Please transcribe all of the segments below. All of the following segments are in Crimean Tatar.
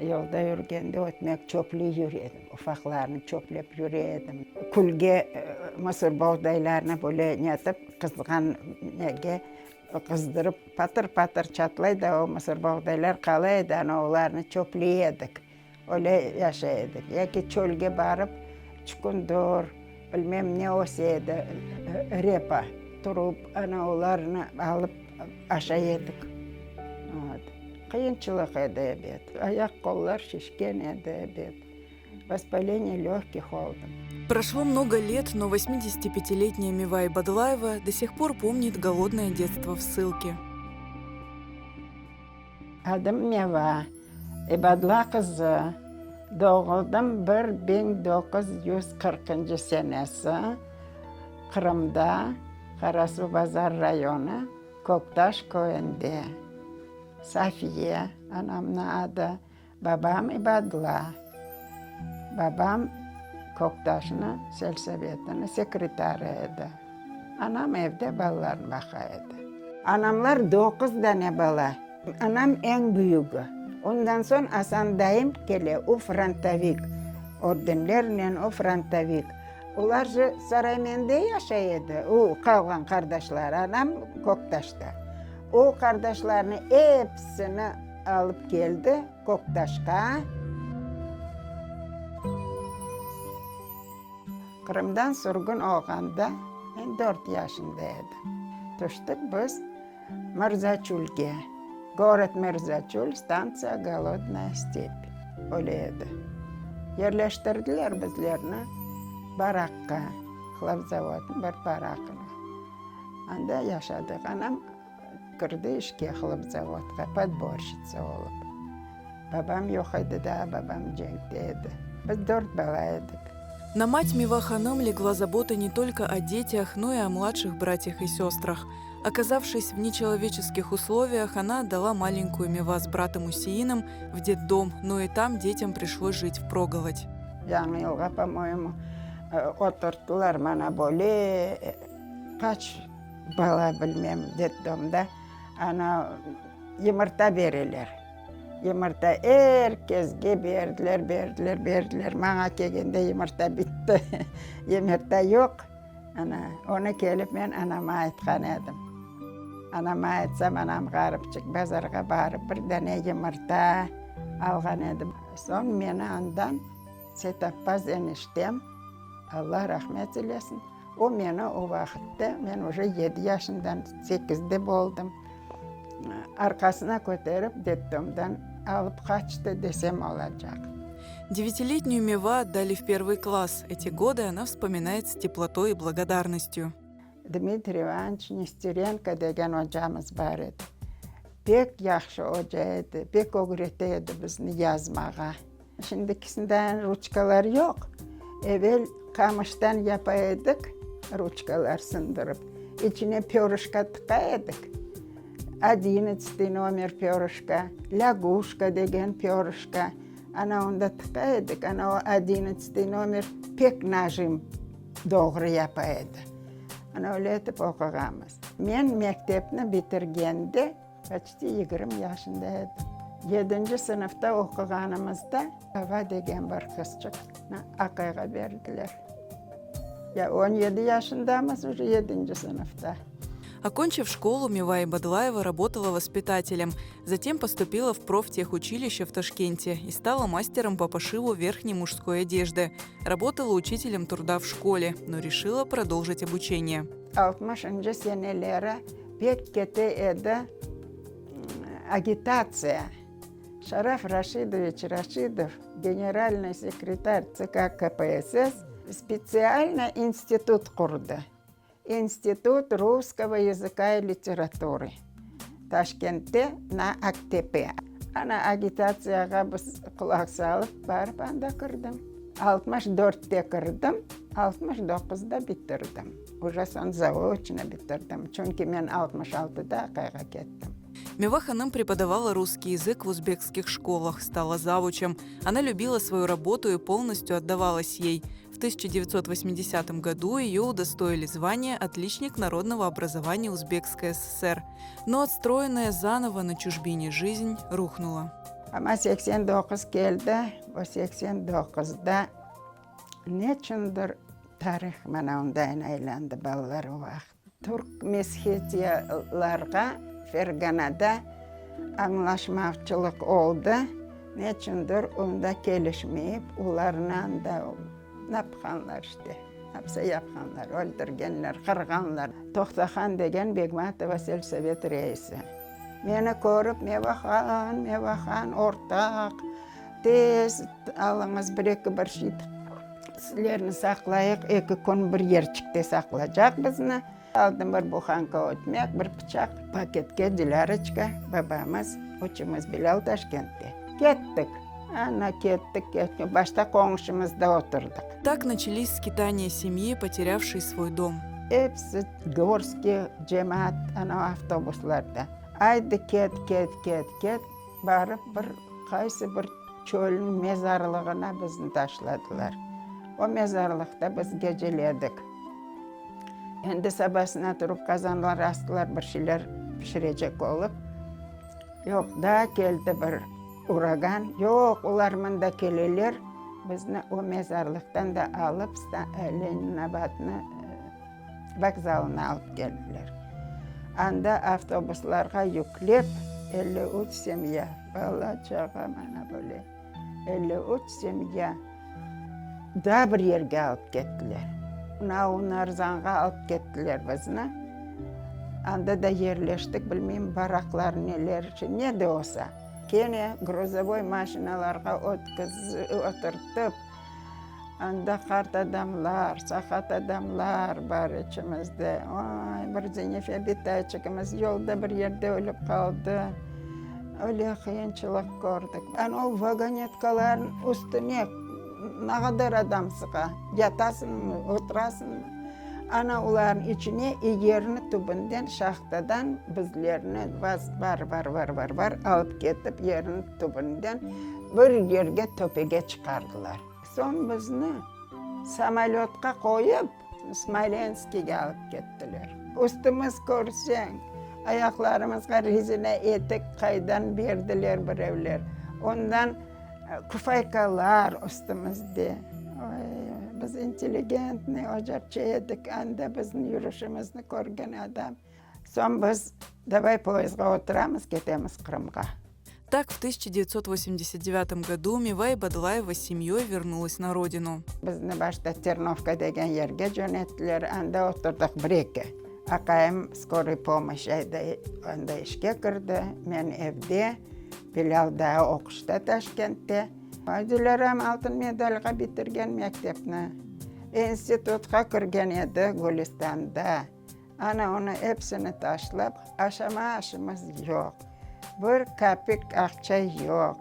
Yolda yürgende ötmek çöpley yüre edim, ufaqlarnı çöplep yüre edim. Külge mısır boğdaylarını böyle netip, qızğan nege qızdırıp, patır-patır çatlay da o mısır boğdaylar qala edi, ana olarnı çöpley edik. Öyle yaşay edik. Yaki çölge barıp, çukundur, bilmem ne öse edi, repa, turup, ana olarnı alıp aşay edik. Vot. Qıyınçılıq edi, ebet. Ayaq-qollar şişken edi, ebet. Vospaleniye lögkih oldım. Прошло много лет, но 85-летняя Мива Ибадлаева до сих пор помнит голодное детство в ссылке. Adım Meva İbadla qızı, doğuldım 1940-ncı senesi Qırımda, Qarasuvbazar rayonı, Köktaş köyünde. Safiye, anamnıñ adı, babam İbadla. Babam Köktaşnıñ selsovetiniñ sekretarı edi. Anam evde balalarnı baqa edi. Anamlar doquz dane bala. Anam eñ büyügi. Ondan soñ Asan dayım kele, o frontovik, ordenlernen o frontovik. Olar je Saraymende yaşay edi, o qalğan qardaşları, anam Köktaşta. O qardaşlarnı episini alıp keldi Köktaşqa. Qırımdan sürgün olğanda men dört yaşında edim. Tüştik biz Mırzaçülge, gorod Mırzaçül, stantsiya Golodnaya step, öyle edi. Yerleştirdiler bizlerni barakqa, hlebzavodnıñ bir barakına. Anda yaşadıq. Anam kirdi işke hlebzavodqa, podborşitsa olıp. Babam yoq edi daa, babam cenkte edi. Biz dört bala edik. На мать Мива hanım легла забота не только о детях, но и о младших братьях и сестрах. Оказавшись в нечеловеческих условиях, она отдала маленькую Мива с братом Усеином в детдом, но и там детям пришлось жить впроголодь. Yañı yılğa, po-moyemu, oturttılar mana böyle, qaç bala bilmem detdomda, ana yımırta bereler. Yımırta er kesge berdiler, berdiler, berdiler. Maña kelgende yımırta bitti. Yımırta yoq. Ana, onı kelip men anama aytqan edim. Anama aytsam, anam ğaripçik bazarğa barıp bir dane yımırta alğan edi. Soñ meni andan Seytabbaz eniştem, Alla rahmet eylesin, o meni o vaqıtta, men uje yedi yaşından, sekizde boldım, arqasına köterip detdomdan alıp qaçtı desem olacaq. Девятилетнюю Мева отдали в первый класс. Эти годы она вспоминает с теплотой и благодарностью. Dmitriy İvanoviç Nesterenko degen ocamız bar edi. Pek yahşı oca edi, pek ögrete edi bizni yazmağa. Şimdikisindeyin ruçkalar yoq. Evel qamıştan yapa edik, ruçkalar sındırıp. İçine pörışka tıqa edik. Odinnatstıy nomer pörışka, lâguşka degen pörışka. Ana onda tıqa edik. Ana o odinnatstıy nomer pek najim doğru yapa edi. Ana öyle etip oquğanmız. Men mektepni bitirgende Poçti 20 yaşında edim. Yedinci sınıfta oquğanımızda Ava degen bir qızçıqnı aqayğa berdiler. Ya 17 yaşındamız uje yedinci sınıfta. Окончив школу, Мива Ибадлаева работала воспитателем. Затем поступила в профтехучилище в Ташкенте и стала мастером по пошиву верхней мужской одежды. Работала учителем труда в школе, но решила продолжить обучение. Altmışıncı seneleri Pek kete edi agitatsiya. Şaraf Raşidoviç Raşidov, generalnıy sekretar TSK KPSS, spetsialno institut qurdı, İnstitut russkogo yazıka i literaturı, Taşkentte, na Aktepe. Ana agitatsiyağa biz qulaq salıp, barıp anda kirdim. 64-te kirdim, 69-da bitirdim. Uje soñ zaoçno bitirdim, çünki men 66-da aqayğa kettim. Мива hanım преподавала русский язык в узбекских школах, стала завучем. Она любила свою работу и полностью отдавалась ей. В 1980 году ее удостоили звания «Отличник народного образования Узбекской ССР». Но отстроенная заново на чужбине жизнь рухнула. Amma 89 keldi, o 89-da neçündir tarih mana ondayın aylandı, balalar, o vaqıt. Türk meshetiyalarğa Ferganada añlaşmavçılıq oldı, neçündir onda kelişmeyip, olarnı da napqanlar işte, napsa yapqanlar, öldürgenler, qırğanlar. Toqtahan degen Begmatova selsovet reisi meni körip, Mevahan, Mevahan, ortaq, tez alıñız bir-eki bir şey. Sizlerni saqlayıq, eki kün bir yerçikte saqlacaq bizni. Aldım bir buhanka ötmek, bir pıçaq, paketke Dilâroçka, babamız, üçümiz Bilâl Taşkentte. Kettik. Ana, kettik, kettik. Başta qoñşumızda oturdıq. Tak načались skitaniya semyi, poterâvşey svoy dom. Episi Gorskiy cemaat ana avtobuslarda. Aydı ket, ket, ket, ket, barıp bir qaysı bir Çölniñ mezarlığına bizni taşladılar. O mezarlıqta biz geceledik. Endi sabasına turıp qazanlar astılar, bir şeyler pişirecek olıp. Yoq, daa keldi bir uragan. Yoq, olar mında keleler, bizni o mezarlıqtan da alıp, Leninabadnı vokzalına alıp keldiler. Anda avtobuslarğa yüklep, 53 semya, bala-çağa, mana böyle, 53 semya daa bir yerge alıp kettiler. Naunarzañğa alıp kettiler bizni. Anda da yerleştik, bilmeyim, baraklar, neler, ne de olsa. Kene gruzovoy maşinalarğa oturtıp, Anda qart adamlar, saqat adamlar bar içimizde. Oy, bir Zenife bitayçıgımız yolda bir yerde ölip qaldı. Öyle qıyınçılıq kördik. Ana o vagonetkalarnıñ üstüne ne qadar adam sığa, yatasıñmı, oturasıñmı? Ana olarnıñ içine yerni tübünden, şahtadan bizlerni var, var, var, var, var alıp ketip yerniñ tübünden bir yerge töpege çıqardılar. Soñ bizni samolötqa qoyıp, Smolenskige alıp kettiler. Üstümiz körseñ, ayaqlarımızğa rezina etik qaydan berdiler birevler. Ondan kufaykalar üstümizde. Oy, biz intelligentnıy ocapçe edik, anda bizni yürüşimizni körgen adam. Soñ biz davay poyezdğa oturamız, ketemiz Qırımğa. Tak, в 1989 году Мивай Бадлаева с семьей вернулась на родину. Bizni başta Ternovka degen yerge cönettiler, anda oturdıq bir-eki. Aqayım skoroy pomoşç ayday, anda işke kirdi, men evde, Bilâl daa oquşta Taşkentte. Dilâram altın medalğa bitirgen mektepni, institutqa kirgen edi Gülistanda. Ana onı epsini taşlap, aşama aşımız yoq, bir kapik aqça yoq,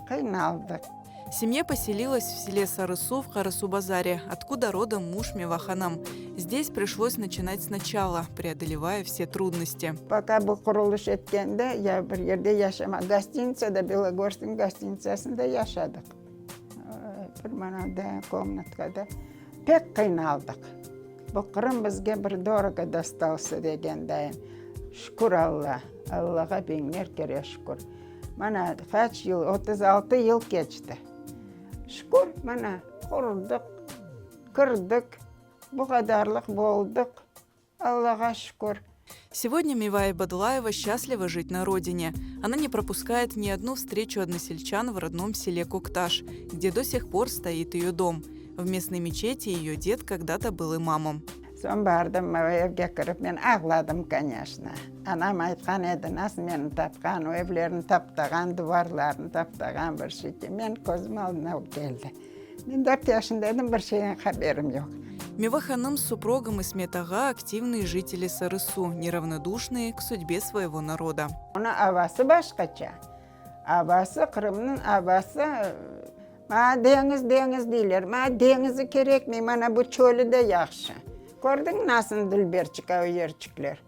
qıynaldıq. Semья поселилась в селе Сарысу в Карасубазаре, откуда родом муж Меваханам. Здесь пришлось начинать сначала, преодолевая все трудности. Пока bu qurulış etkende, ya bir yerde yaşama, gostinitsada, Belogorsknıñ gostinitsasında yaşadıq. Bir manada, komnatkada. Pek qıynaldıq. Bu Qırım bizge bir dorogo dostalsı degendayın. Şükür Alla, Allağa biñler kere şükür. Mana qaç yıl, 36 yıl keçti. Şükür, mana qurdıq, kirdik, bu qadarlıq boldıq, Allağa şükür. Сегодня Мивая Бадлаева счастлива жить на родине. Она не пропускает ни одну встречу односельчан в родном селе Кокташ, где до сих пор стоит ее дом. В местной мечети ее дед когда-то был имамом. Soñ bardım, evge kirip, men ağladım, koneçno. Anam aytqan edi, nasıl meni tapqan, o evlerni taptağan, duvarlarını taptağan bir şey. Men közüm aldına keldi. Men dört yaşında edim, bir şeyden haberim yoq. Meva hanım с супругом Ismet ağa aktivные жители Sarısu, неравнодушные к судьбе своего народа. Onıñ avası başqaça. Avası, Qırımnıñ avası, maña deñiz, deñiz deyler. Maña deñizi kerekmey, mana bu çölü de yahşı. Kördiñ nasıl dülberçik o yerçikler?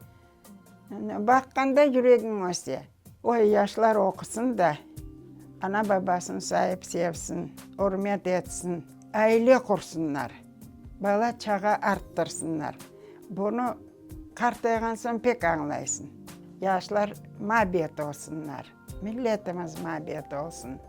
Baqqanda yüregiñ öse. Oy, yaşlar oqusın da, ana-babasını sayıp sevsin, ürmet etsin, aile qursınlar, bala-çağa arttırsınlar. Bunı qartayğan soñ pek añlaysıñ. Yaşlar mabet olsunlar. Milletimiz mabet olsun.